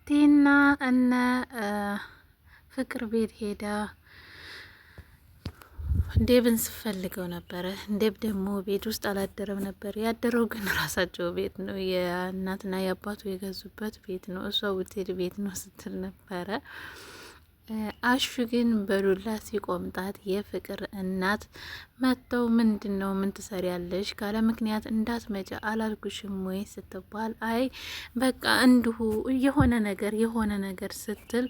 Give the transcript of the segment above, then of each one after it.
ቲና እነ ፍቅር ቤት ሄዳ ዴብን ስፈልገው ነበረ። ዴብ ደግሞ ቤት ውስጥ አላደረም ነበር። ያደረው ግን ራሳቸው ቤት ነው፣ የእናትና የአባቱ የገዙበት ቤት ነው። እሷ ውቴል ቤት ነው ስትል ነበረ። አሹ ግን በዱላ ሲቆምጣት የፍቅር እናት መጥተው ምንድን ነው ምን ትሰሪያለሽ? ካለ ምክንያት እንዳትመጪ አላልኩሽም ወይ ስትባል አይ በቃ እንዲሁ የሆነ ነገር የሆነ ነገር ስትል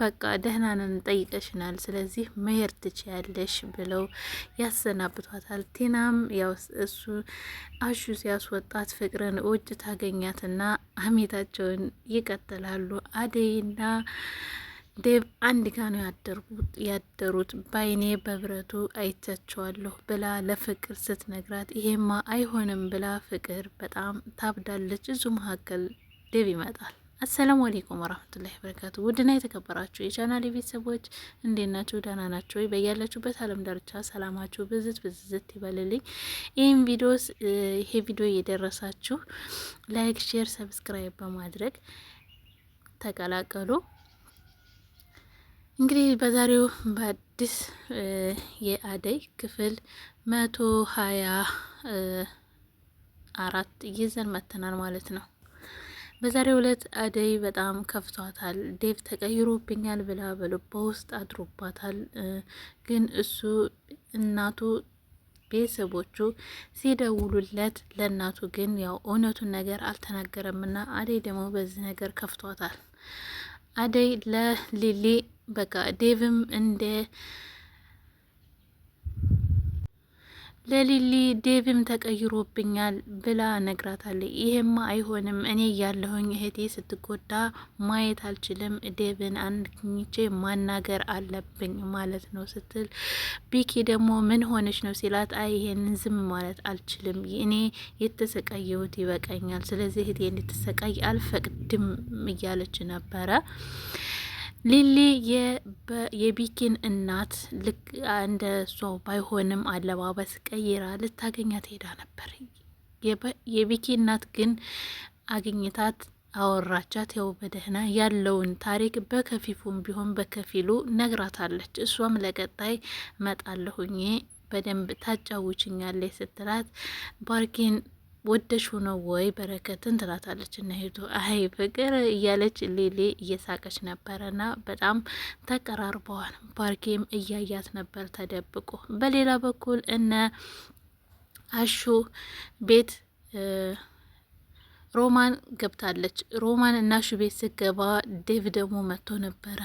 በቃ ደህና ነን ጠይቀሽናል፣ ስለዚህ መሄድ ትችያለሽ ብለው ያሰናብቷታል። ቲናም ያው እሱ አሹ ሲያስወጣት ፍቅርን ውጭ ታገኛትና ሀሜታቸውን ይቀጥላሉ። አደይና ዴቭ አንድ ጋ ነው ያደሩት። ባይኔ በብረቱ አይቻቸዋለሁ ብላ ለፍቅር ስትነግራት ይሄማ አይሆንም ብላ ፍቅር በጣም ታብዳለች። እዙ መካከል ዴቭ ይመጣል። አሰላሙ አለይኩም ወራህመቱላሂ ወበረካቱ። ውድና የተከበራችሁ የቻናሌ ቤተሰቦች እንዴት ናችሁ? ደህና ናችሁ ወይ? በያላችሁበት አለም ዳርቻ ሰላማችሁ ብዝት ብዝት ይበልልኝ። ይህም ቪዲዮ ይሄ ቪዲዮ እየደረሳችሁ like፣ share፣ subscribe በማድረግ ተቀላቀሉ። እንግዲህ በዛሬው በአዲስ የአደይ ክፍል 124 ይዘን መጥተናል ማለት ነው። በዛሬው ዕለት አደይ በጣም ከፍቷታል። ዴቭ ተቀይሮብኛል ብላ በልቧ ውስጥ አድሮባታል። ግን እሱ እናቱ ቤተሰቦቹ ሲደውሉለት ለእናቱ ግን ያው እውነቱን ነገር አልተናገረምና አደይ ደግሞ በዚህ ነገር ከፍቷታል። አደይ ለሊሊ በቃ ዴቭም እንደ ለሊሊ ዴቭም ተቀይሮብኛል ብላ ነግራታለች። ይሄማ አይሆንም፣ እኔ እያለሁኝ እህቴ ስትጎዳ ማየት አልችልም፣ ዴቭን አግኝቼ ማናገር አለብኝ ማለት ነው ስትል፣ ቢኪ ደግሞ ምን ሆነች ነው ሲላት፣ አይ ይሄንን ዝም ማለት አልችልም፣ እኔ የተሰቃየሁት ይበቃኛል፣ ስለዚህ እህቴ እንድትሰቃይ አልፈቅድም እያለች ነበረ። ሊሊ የቢኪን እናት ልክ እንደ እሷው ባይሆንም አለባበስ ቀይራ ልታገኛት ሄዳ ነበር። የቢኪ እናት ግን አግኝታት አወራቻት። ያው በደህና ያለውን ታሪክ በከፊፉም ቢሆን በከፊሉ ነግራታለች። እሷም ለቀጣይ መጣለሁኝ በደንብ ታጫውችኛለች ስትላት ባርኪን ወደሽ ሆኖ ወይ በረከትን ትላታለች። እና ሄዱ አይ ፍቅር እያለች ሌሌ እየሳቀች ነበረና በጣም ተቀራርበዋል። ባርኬም እያያት ነበር ተደብቆ። በሌላ በኩል እነ አሹ ቤት ሮማን ገብታለች። ሮማን እና አሹ ቤት ስገባ ዴቭ ደግሞ መጥቶ ነበረ።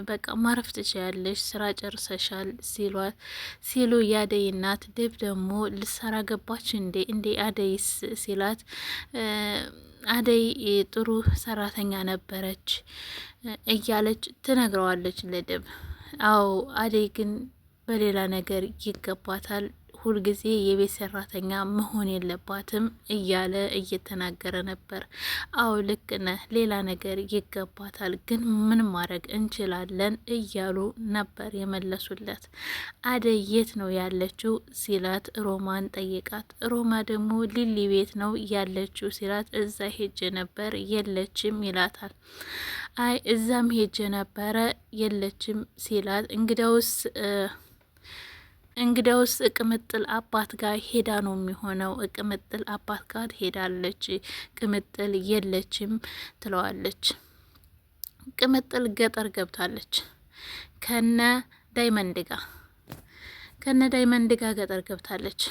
በቃ ማረፍ ትችያለሽ፣ ስራ ጨርሰሻል ሲሏት ሲሉ የአደይ እናት ዴቭ ደግሞ ልሰራ ገባች እንዴ እንዴ አደይስ ሲላት አደይ ጥሩ ሰራተኛ ነበረች እያለች ትነግረዋለች ለዴቭ። አዎ አደይ ግን በሌላ ነገር ይገባታል ሁልጊዜ የቤት ሰራተኛ መሆን የለባትም እያለ እየተናገረ ነበር። አዎ ልክ ነህ፣ ሌላ ነገር ይገባታል፣ ግን ምን ማድረግ እንችላለን እያሉ ነበር የመለሱለት። አደይ የት ነው ያለችው ሲላት ሮማን ጠይቃት፣ ሮማ ደግሞ ሊሊ ቤት ነው ያለችው ሲላት እዛ ሄጄ ነበር የለችም ይላታል። አይ እዛም ሄጄ ነበረ የለችም ሲላት እንግዳውስ ቅምጥል አባት ጋር ሄዳ ነው የሚሆነው። ቅምጥል አባት ጋር ሄዳለች፣ ቅምጥል የለችም ትለዋለች። ቅምጥል ገጠር ገብታለች ከነ ዳይመንድ ጋር ከነ ዳይመንድ ጋር ገጠር ገብታለች።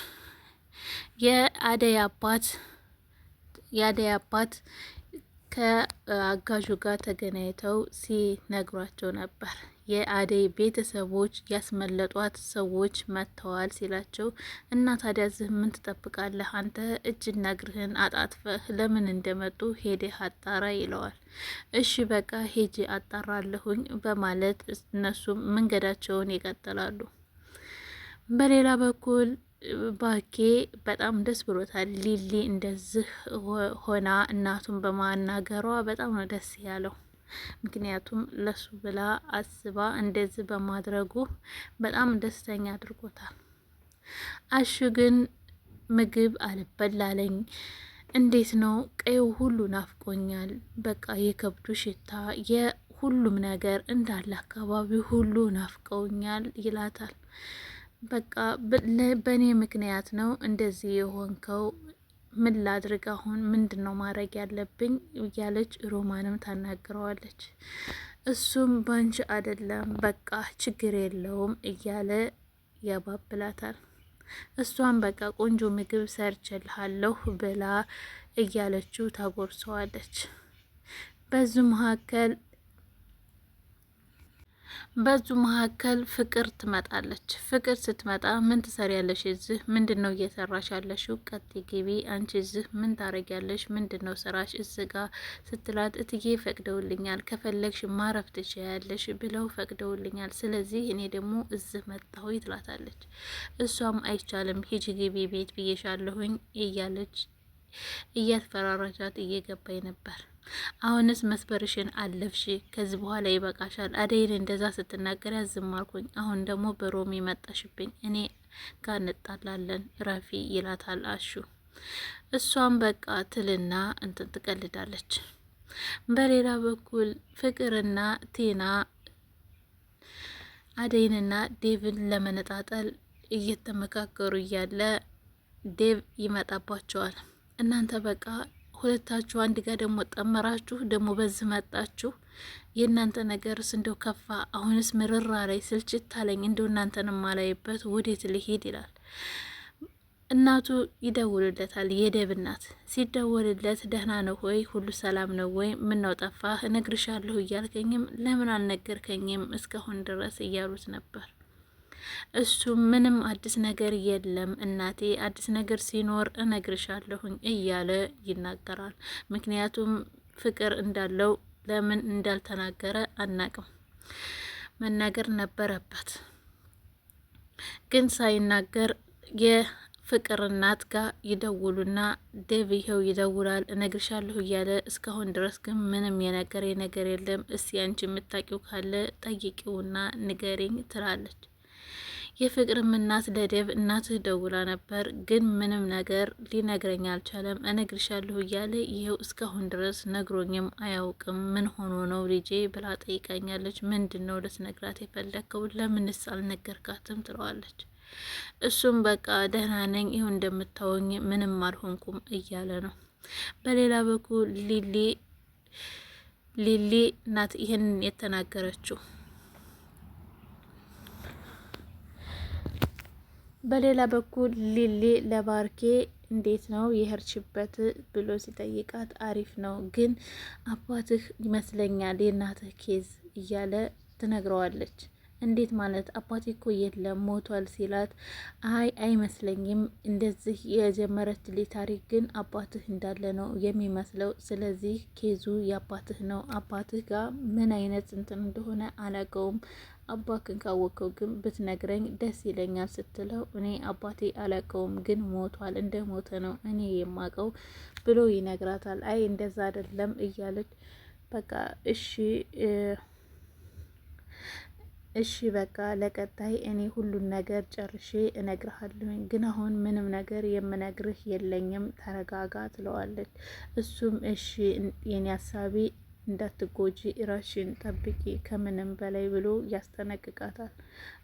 የአደይ አባት የአደይ አባት ከአጋዡ ጋር ተገናኝተው ሲነግሯቸው ነበር። የአደይ ቤተሰቦች ያስመለጧት ሰዎች መጥተዋል ሲላቸው፣ እና ታዲያ እዚህ ምን ትጠብቃለህ አንተ? እጅና እግርህን አጣጥፈህ ለምን እንደመጡ ሄደህ አጣራ ይለዋል። እሺ በቃ ሄጄ አጣራለሁኝ በማለት እነሱም መንገዳቸውን ይቀጥላሉ። በሌላ በኩል ባኬ በጣም ደስ ብሎታል። ሊሊ እንደዚህ ሆና እናቱን በማናገሯ በጣም ነው ደስ ያለው። ምክንያቱም ለሱ ብላ አስባ እንደዚህ በማድረጉ በጣም ደስተኛ አድርጎታል። አሹ ግን ምግብ አልበላለኝ እንዴት ነው ቀይው ሁሉ ናፍቆኛል። በቃ የከብቱ ሽታ የሁሉም ነገር እንዳለ አካባቢ ሁሉ ናፍቀውኛል ይላታል። በቃ በእኔ ምክንያት ነው እንደዚህ የሆንከው፣ ምን ላድርግ አሁን ምንድን ነው ማድረግ ያለብኝ እያለች ሮማንም ታናግረዋለች። እሱም ባንቺ አይደለም በቃ ችግር የለውም እያለ ያባብላታል። እሷም በቃ ቆንጆ ምግብ ሰርችልሃለሁ ብላ እያለችው ታጎርሰዋለች። በዙ መካከል በዙ መካከል ፍቅር ትመጣለች። ፍቅር ስትመጣ ምን ትሰሪያለሽ እዚህ? ምንድን ነው እየሰራሽ ያለሽው? ቀጥ ግቢ። አንቺ እዚህ ምን ታረጊያለሽ? ምንድን ነው ስራሽ እዚህ ጋ ስትላት፣ እትዬ ፈቅደውልኛል፣ ከፈለግሽ ማረፍ ትችያለሽ ብለው ፈቅደውልኛል። ስለዚህ እኔ ደግሞ እዚህ መጣሁ ትላታለች። እሷም አይቻልም፣ ሂጂ ግቢ ቤት ብዬሻለሁኝ እያለች እያስፈራራቻት እየገባኝ ነበር። አሁንስ መስበርሽን አለፍሽ፣ ከዚህ በኋላ ይበቃሻል። አደይን እንደዛ ስትናገር ያዝም አልኩኝ። አሁን ደግሞ በሮሚ መጣሽብኝ፣ እኔ ጋር እንጣላለን፣ ረፊ ይላታል አሹ። እሷም በቃ ትልና እንትን ትቀልዳለች። በሌላ በኩል ፍቅርና ቴና አደይንና ዴቭን ለመነጣጠል እየተመካከሩ እያለ ዴቭ ይመጣባቸዋል። እናንተ በቃ ሁለታችሁ አንድ ጋር ደግሞ ጠመራችሁ፣ ደግሞ በዚህ መጣችሁ። የእናንተ ነገርስ እንደው ከፋ። አሁንስ ምርራ ላይ ስልችት አለኝ። እንደው እናንተን ማላይበት ወዴት ልሄድ ይላል። እናቱ ይደውልለታል። የደብ እናት ሲደወልለት ደህና ነው ወይ ሁሉ ሰላም ነው ወይ? ምነው ጠፋህ? እነግርሻለሁ እያልከኝም ለምን አልነገርከኝም እስካሁን ድረስ እያሉት ነበር። እሱ ምንም አዲስ ነገር የለም እናቴ፣ አዲስ ነገር ሲኖር እነግርሻለሁኝ እያለ ይናገራል። ምክንያቱም ፍቅር እንዳለው ለምን እንዳልተናገረ አናቅም። መናገር ነበረበት፣ ግን ሳይናገር የፍቅር እናት ጋር ይደውሉና ዴቭ ይኸው ይደውላል እነግርሻለሁ እያለ እስካሁን ድረስ ግን ምንም የነገረ ነገር የለም። እስቲ አንቺ የምታውቂው ካለ ጠይቂውና ንገሪኝ ትላለች። የፍቅርም እናት ለዴቭ እናትህ ደውላ ነበር፣ ግን ምንም ነገር ሊነግረኝ አልቻለም። እነግርሻለሁ እያለ ይኸው እስካሁን ድረስ ነግሮኝም አያውቅም። ምን ሆኖ ነው ልጄ ብላ ጠይቃኛለች። ምንድን ነው ልትነግራት የፈለግከው? ለምንስ አልነገርካትም? ትለዋለች። እሱም በቃ ደህና ነኝ፣ ይኸው እንደምታወኝ ምንም አልሆንኩም እያለ ነው። በሌላ በኩል ሊሊ ናት ይህንን የተናገረችው። በሌላ በኩል ሊሊ ለባርኬ እንዴት ነው የሄድሽበት ብሎ ሲጠይቃት አሪፍ ነው፣ ግን አባትህ ይመስለኛል የእናትህ case እያለ ትነግረዋለች። እንዴት ማለት አባቴ እኮ የለም ሞቷል ሲላት፣ አይ አይመስለኝም፣ እንደዚህ የጀመረችልኝ ታሪክ ግን አባትህ እንዳለ ነው የሚመስለው። ስለዚህ case ኡ የአባትህ ነው። አባትህ ጋር ምን አይነት እንትን እንደሆነ አላውቀውም። አባክን ካወቀው ግን ብትነግረኝ ደስ ይለኛል ስትለው፣ እኔ አባቴ አላውቀውም ግን ሞቷል፣ እንደ ሞተ ነው እኔ የማውቀው ብሎ ይነግራታል። አይ እንደዛ አይደለም እያለች በቃ እሺ እሺ በቃ ለቀጣይ እኔ ሁሉን ነገር ጨርሼ እነግርሃለሁኝ፣ ግን አሁን ምንም ነገር የምነግርህ የለኝም፣ ተረጋጋ ትለዋለች። እሱም እሺ የኔ ሀሳቢ እንዳትጎጂ ራሽን ጠብቂ ከምንም በላይ ብሎ ያስጠነቅቃታል።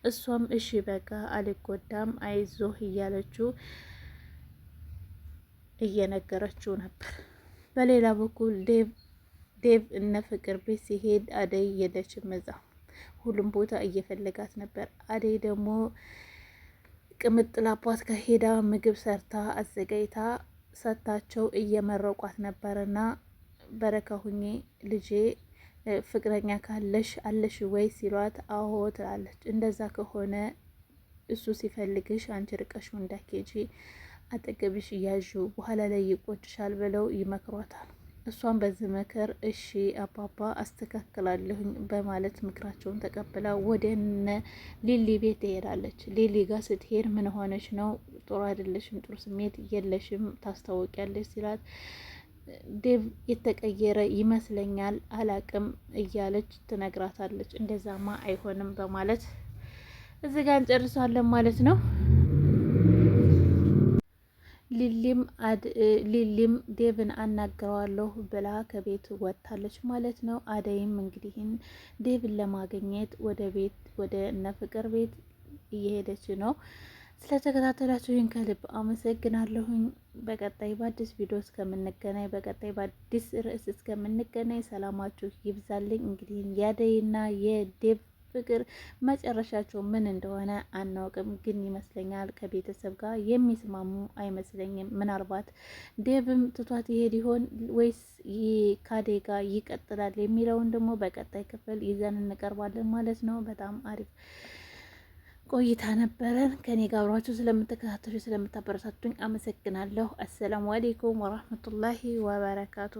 እሷም እሺ በቃ አልጎዳም፣ አይዞህ እያለችው እየነገረችው ነበር። በሌላ በኩል ዴቭ እነ ፍቅር ቤት ሲሄድ አደይ የለችም እዛ ሁሉም ቦታ እየፈለጋት ነበር። አደይ ደግሞ ቅምጥል አባት ከሄዳ ምግብ ሰርታ አዘጋጅታ ሰታቸው እየመረቋት ነበረና በረካ ሁኜ ልጄ ፍቅረኛ ካለሽ አለሽ ወይ ሲሏት አዎ ትላለች። እንደዛ ከሆነ እሱ ሲፈልግሽ አንቺ ርቀሽው እንዳትሄጂ አጠገብሽ እያዡ በኋላ ላይ ይቆጭሻል ብለው ይመክሯታል። እሷን በዚህ ምክር እሺ አባባ አስተካክላለሁኝ በማለት ምክራቸውን ተቀብላ ወደ እነ ሊሊ ቤት ትሄዳለች። ሊሊ ጋር ስትሄድ ምን ሆነች ነው? ጥሩ አይደለሽም፣ ጥሩ ስሜት የለሽም፣ ታስታወቂያለሽ ሲላት ዴቭ የተቀየረ ይመስለኛል አላቅም እያለች ትነግራታለች። እንደዛማ አይሆንም በማለት እዚህ ጋር እንጨርሳለን ማለት ነው። ሊሊም ዴቭን አናግረዋለሁ ብላ ከቤት ወጥታለች ማለት ነው። አደይም እንግዲህ ዴቭን ለማግኘት ወደ ቤት ወደ እነ ፍቅር ቤት እየሄደች ነው። ስለተከታተላችሁኝ ከልብ አመሰግናለሁኝ። በቀጣይ በአዲስ ቪዲዮ እስከምንገናኝ፣ በቀጣይ በአዲስ ርዕስ እስከምንገናኝ ሰላማችሁ ይብዛልኝ። እንግዲህ የአደይና የዴቭ ፍቅር መጨረሻቸው ምን እንደሆነ አናውቅም፣ ግን ይመስለኛል ከቤተሰብ ጋር የሚስማሙ አይመስለኝም። ምናልባት ዴቭም ትቷት ይሄድ ይሆን ወይስ ካደይ ጋር ይቀጥላል የሚለውን ደግሞ በቀጣይ ክፍል ይዘን እንቀርባለን ማለት ነው። በጣም አሪፍ ቆይታ ነበረን። ከኔ ጋር አብራችሁ ስለምትከታተሉ ስለምታበረታቱኝ አመሰግናለሁ። አሰላሙ አሌይኩም ወራህመቱላሂ ወበረካቱ።